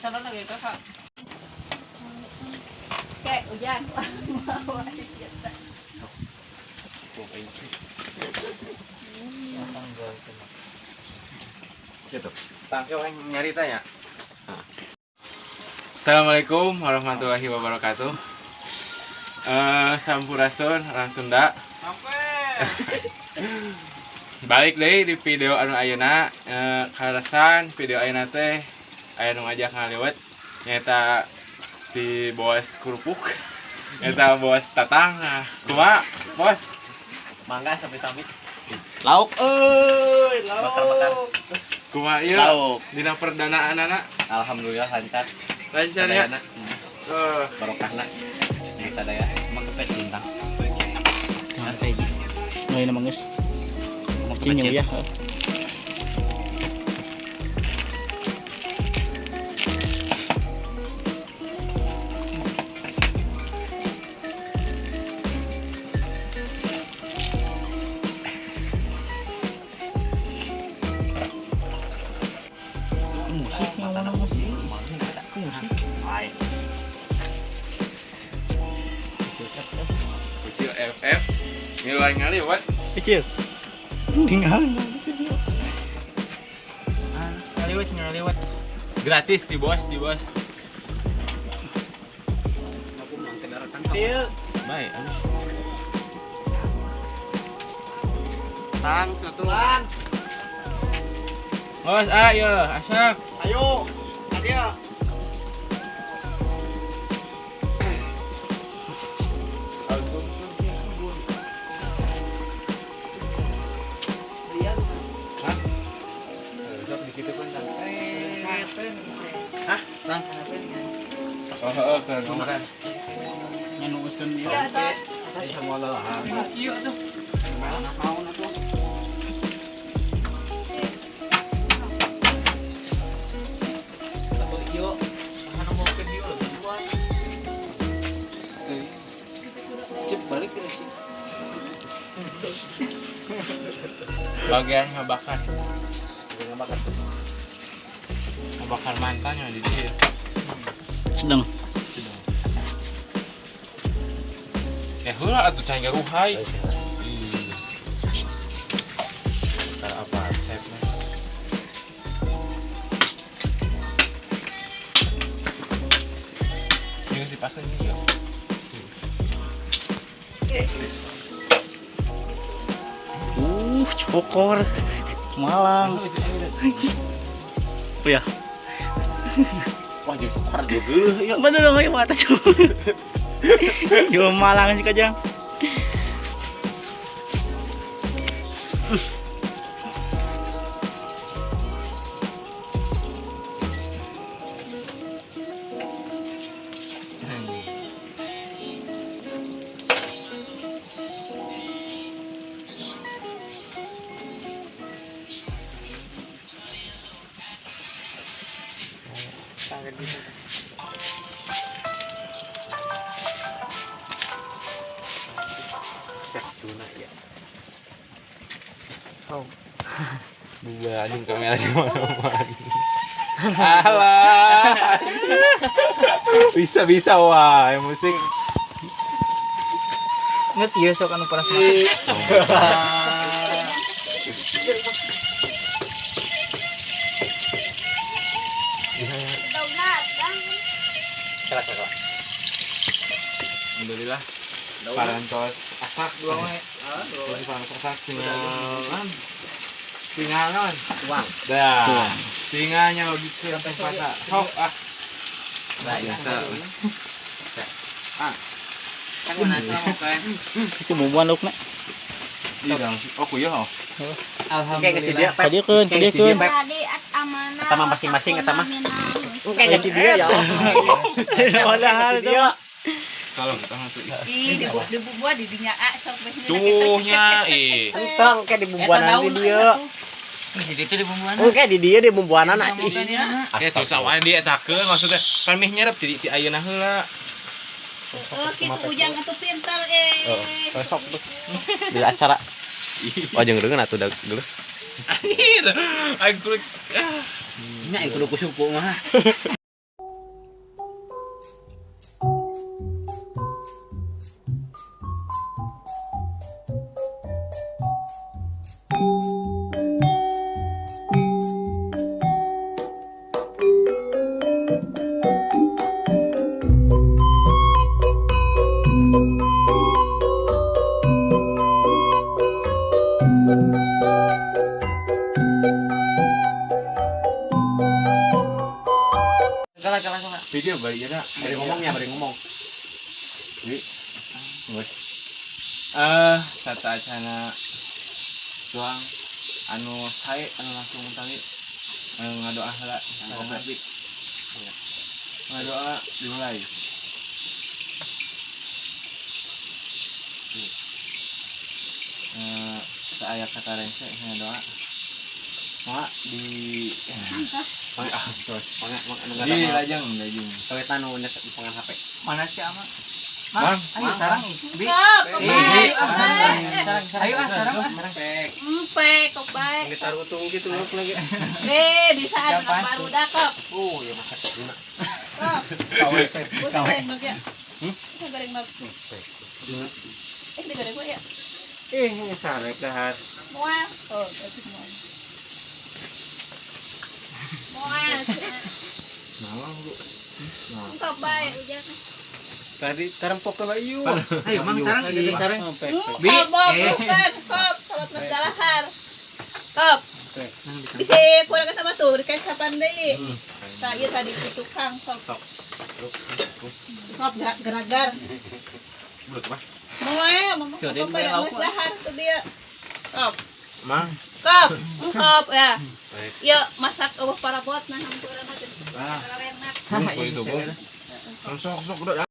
Sana na gitu sa. Kayak hujan. Gitu. Tangke orang nyari tanya. Assalamualaikum warahmatullahi wabarakatuh. Sampurasun orang Sunda. Balik deui di video anu ayeuna, kaleresan video ayeuna teh aya nu ngajak ngaliwet nyaeta di bos kerupuk, nyaeta bos Tatang. Nah, kumaha bos? Mangga sami-sami. Lauk euy, lauk. Bakar-bakar. Kumaha ieu? Lauk. Dina perdanaanana Alhamdulillah lancar. lancar ya. Sadayana. Eh, Barokahna. Yang sadaya emang kepet bintang. Sampai Ngayon naman guys. Macin ya. Musik yang mana musik? Musik. Lain. Kucil FF ngiluan ngaliwet. Kecil. Tinggal. Ngaliwet ngaliwet. Gratis di bos, di bos. Til. Baik, aduh. Tang tutulan. Bos, ayo, asak. Ayo. Adia. Hah? Hah? Tang. Oh, oh, ke nomoran. Nyanuusun Ya, Tat. Kieu tuh. Naon atuh? Satu ieu. Anu mau ke dieu duluan. Cip balik ke sih. Bagian ngebakar. Ngebakar. Ngebakar mantannya di dia. Sedang. Ya heula atuh can garuhai. Ih. Ntar apa resepnya? Ini dipasang ini ya. Cokor. Malang. Oh ya. Wah, jadi sokor juga ya. Bener dong, ayo mata cok. Yo Malang sih kajang. Chef Juna ya. Buba anjing kamera di mana-mana. Alah. Bisa-bisa wah, musik. Nges ieu sok anu paras mah. Kelak kelak. Alhamdulillah. Parantos asak dua we. Parantos asak tinggal tinggal non. Uang. Dah. Tinggalnya logika tempat. Sok ah. Biasa. Ah. Kan mana sama kae. Itu bumbuan laukna. Iya. Oh, kuyuh oh. Alhamdulillah. Kadiekeun, kadiekeun. Tadi at amanah. Eta mah masing-masing eta mah. Oke, Kayak dia ya. Padahal itu. Kalau kita masuk. Ih, dibubuan di dinya a sok Tuhnya ih. Entong kayak di bumbuanan di dia. Di situ di bumbuan. Oke di dia di bumbuanan ih. Ya tuh sama dia takeun maksudnya kan mih nyerep di ayeuna heula. Heeh, kitu ujang atuh pintar eh. Besok tuh di acara. Oh jeung reungeun atuh dulu. Anjir. Aing kulit. Nya kudu kusuku mah. Video bari ya. Bari ngomongnya, bari ngomong. Tata acana tuang anu sae anu langsung tadi ngadoa heula sareng abdi. Ngadoa dimulai. Saya kata rengse ngadoa. Mak di terus di lajeng lajeng. Kawetan nu pangan HP. Mana sih ama? Mang, ayo sarang ih. Bi. Ayo ah sarang. Empek kok bae. Ditarutung gitu lagi. Bisa anak baru dah kok. Oh, ya masak guna. Kok. Kawe. Kawe. Bisa goreng mag. Digoreng gua ya. Sarek dahar. Moal. Oh, berarti moal. Moal. Naon, Bu? Engkau bae ujang. Tadi tarempok ke ieu. Ayo mang sarang ih. Bi. Bukan, kop, salat masdalahar. Kop. Bisa kurang sama tuh, dikasih sapan deui. Tah ieu tadi ku tukang kop. Kop geragar. Belut mah. Moal, mama kop bae masdalahar tuh dia. Kop. Mang. Kop, kop ya. Yuk masak eueuh parabot nah hampura mah. Ah. Enak. Itu, Bu. Sok sok udah.